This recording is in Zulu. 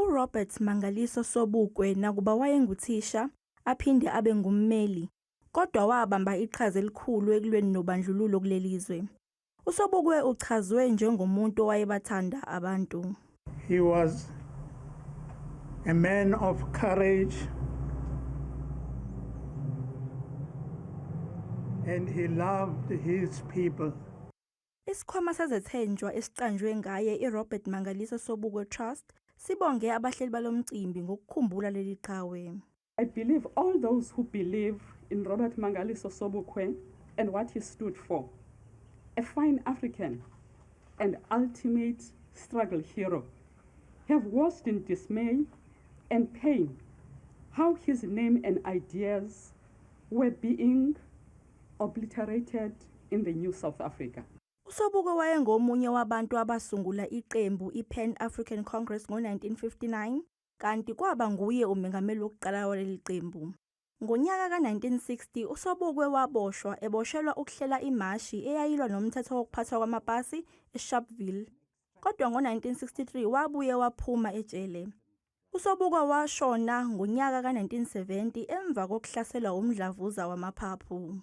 URobert Mangaliso Sobukwe nakuba wayenguthisha, aphinde abe ngummeli, kodwa wabamba iqhaza elikhulu ekulweni nobandlululo kuleli zwe. USobukwe uchazwe njengomuntu owayebathanda abantu. He was a man of courage and he loved his people. Isikhwama sezethenjwa esiqanjwe ngaye iRobert Mangaliso Sobukwe Trust sibonge abahleli balomcimbi ngokukhumbula leli qhawe. I believe all those who believe in Robert Mangaliso Sobukwe and what he stood for, a fine African and ultimate struggle hero, have watched in dismay and pain how his name and ideas were being obliterated in the new South Africa. USobukwe wayengomunye wabantu abasungula iqembu iPan African Congress ngo-1959 kanti kwaba nguye umengameli wokuqala waleli qembu. Ngonyaka ka-1960 uSobukwe waboshwa eboshelwa ukuhlela imashi eyayilwa nomthetho wokuphathwa kwamapasi eSharpeville. Kodwa ngo-1963 wabuye waphuma ejele. USobukwe washona ngonyaka ka-1970 emva kokuhlaselwa umdlavuza wamaphaphu.